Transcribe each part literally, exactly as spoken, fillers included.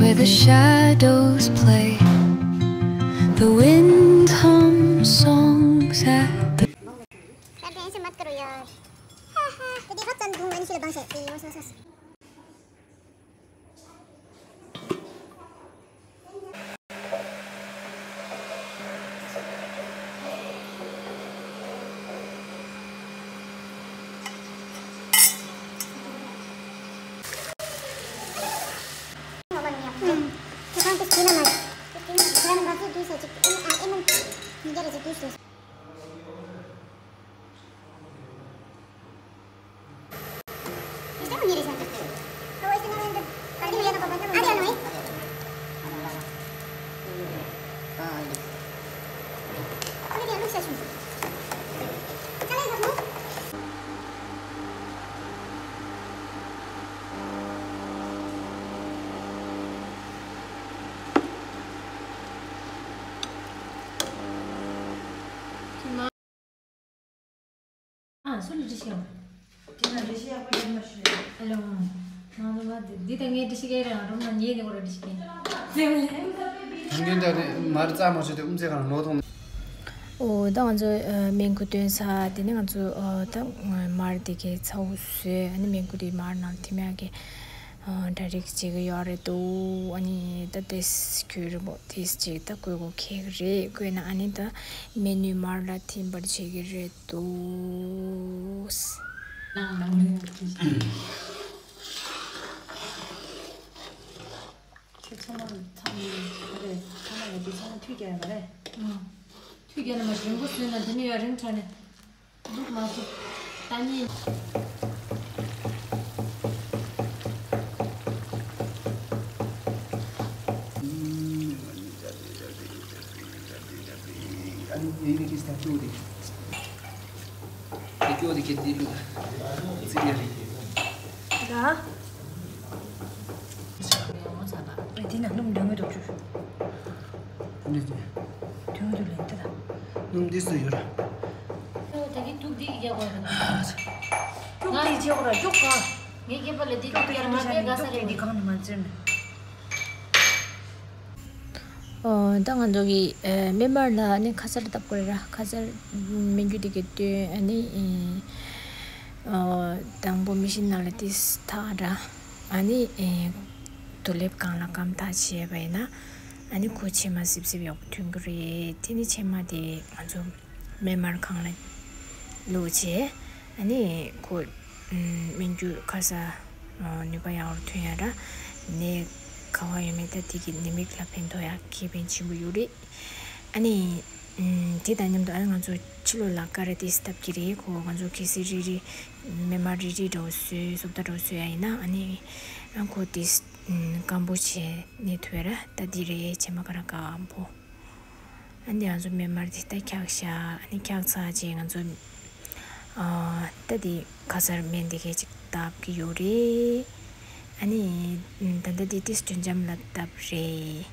The shadows play. The wind hums songs at the यार, ऐसे मत करो यार। तो देखो, चंद घूम, इनके लिए बांस है। ये, बस, बस, बस। ཨ། སུ་ལ་འདྲི་ཤེས་ཡོད། དེ་ན་འདྲི་ཤེས་ཡག་པོ་ཡོད་མ་ཤེས། ཨ་ལོ། ང་ཚོ་མ་འདི་དང་ངའི་འདྲི་ཤེས་ཀྱི་རང་རུམ་ན་ཉེ་ནི་གོ་ར་འདྲི་ཤེས་ཀྱི། དེ་ནི་ད་ནི་མར་རྩ་མ་བྱས་ཏེ་དབུ་མཛད་ཁང་ལོག་ཐོང་། ཨོ་ད་ང་ཚོ་ཨ་སྨན་ཁུ་བཏོན་ས་དེ་ནི་ང་ཚོ་ཨ་ད་མར་དེ་གའི་ཚ་བོ་བཟོས། ཨ་ནི་སྨན་ཁུ་དེ་མར་ནང་ཐིམ་ཡག་གི་ཨ་གྲ་སྒྲིག་བྱེད་ཀྱི་ཡོད་རེད་འདུག་ཨ་ནི་ད་དེས་ཁྱོད་རི་མོ་དེས་ཅིག་ད་བཀོད་དགོས་ཁེག་རེད། བཀོད་ན་ཨ་ནི་ད་སྨན་ནུས་མར་ལ་ཐིམ་པར་བྱེད་ཀྱི་རེད་འདུག་ཁྱོད་ཚང་མ་ཚང་མ་རེད། ཚང་མ་ལ་འདི་ཚང་མ་མཐུད་རྒྱག་ཡོད་མ་རེད། ཨང་། མཐུད་རྒྱག་ན་མ་རིང་པོ་བཟོས་ན་འདི་ནི་ཡང་རིང་དྲགས་ནས། འདུག་མ་ཐུབ། ད་ནི། ད། ཨེ། དེ་ན་སྣུམ་འདོན་གི་འདུག་ཅུ། འདི་དེ། དོན་དུ་ལེན་ཏེ་ད། སྣུམ་འདི་སུ་ཡོད་ར། ད་གི་ཐུག་འདི་གི་རྒྱག་དགོས་ར། ཐུག་འདི་རྒྱག་ར་རྒྱུག་ག། ངའི་སྐེད་པ་ལ་འདི་ཐུག་ཐུག་ཡར་མ་ཡར་མ་སྤེལ་ག་ས་ཐུག་རེད། འདི་གང་ནས་མ་བཙེམ་ནས། ཨོ་ད་ང་ཚོ་གི་ཨེ་སྨན་མར་ལ་ནི་ཁ་སར་བཏབ་དགོས་ར། ཁ་སར་སྨན་རྒྱུ་འདི་གི་བཏོན། ཨ་ནི་ཨོ་དང་པོ་མི་ཤིན་ནང་ལ་ཏིས་ཐག་ར། ཨ་ནི་ཨེ་དུ་ལེབ་གང་ལ་སྐམ་ཐག་བྱས་པ་ཡིན་ན། ཨ་ནི་ཁོ་ཕྱེ་མ་སིབ་སིབ་ཡག་པོ་ཐོན་གི་རེད། དེ་ནི་ཕྱེ་མ་དེ་ང་ཚོ་སྨན་མར་གང་ལ་བླུགས་བྱས། ཨ་ནི་ཁོ་སྨན་རྒྱུ་ཁ་ས་ནུས་པ་ཡག་པོ་ཐོན་ཡ་ར། ནད་ག་བ་ཡོད་མེད་ད་དེ་གི་ནད་མེད་ལ་ཕན་ཐོགས་ཡ་ཁེ་ཕན་ཆེན་པོ་ཡོད་རེད། ཨ་ནི། ཨམ། དེ་དང་མཉམ་དུ་ཨ་ནི་ང་ཚོ་ཕྱི་ལོགས་ལ་ཀ་ར་ཏིས་བཏབ་ཀྱི་རེད། ཁོ་ང་ཚོ་གལ་སྲིད་རིལ་རིལ་སྨན་མར་རིལ་རིལ་འདྲ་བོ་བཟོས། སོབ་ད་འདྲ་བོ་བཟོས་ཡ་ཡིན་ན་ཨ་ནི་ཨ་ཁོ་ཏིས་ཨམ། སྐམ་པོ་བྱས་ནས་ཐུབ་ཡ་ར། ད་འདི་རེད། ཕྱེ་མ་ཀ་ར་སྐམ་པོ། ཨ་ནི་ང་ཚོ་སྨན་མར་དེ་ད་འཁྱག་བཞག་ཨ་ནི་འཁྱག་ཚར་རྗེས་ང་ཚོ་ཨ་ད་དེ་ཁ་སར་སྨན་དེ་གས་ཅིག་བཏབ་ཀྱི་ཡོད་རེད། ཨ་ནི་ད་ལྟ་དེ་ཏིས་དྲོད་འཇམ་ལ་བཏབ་རེད།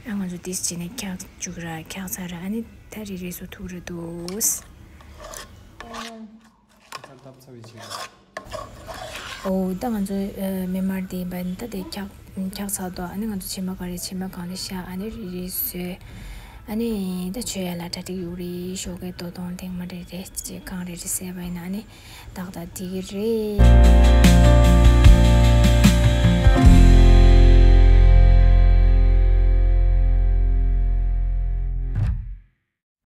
ཨ་ང་ཚོ་ཏིས་བྱས་ནས་འཁྱག་བཅུག་ར། འཁྱག་ཚར་ར། ཨ་ནི་ད་རིལ་རིལ་སུ་ཐུག་རེད་འདུག་ཨ། ཨོ་ད་ང་ཚོ་ཨ་སྨན་མར་དེ་ཡིན་པ་ད་དེ་འཁྱག་འཁྱག་ཚར་དོ། ཨ་ནི་ང་ཚོ་ཕྱེ་མ་ག་རེ་ཕྱེ་མ་གང་ལ་བཞག་ཨ་ནི་རིལ་རིལ་བཟོས། ཨ་ནི་ད་མཆོད་ཡ་ལ་གྲ་སྒྲིག་ཡོད་རེད། ཞོགས་ཀའི་དོ་དོང་ཐེངས་མ་རེ་རེ་ཅེས་གང་རེ་རེ་བཟས་པ་ཡིན་ན་ཨ་ནི་ཏག་ཏག་འགྲིག་གི་རེད།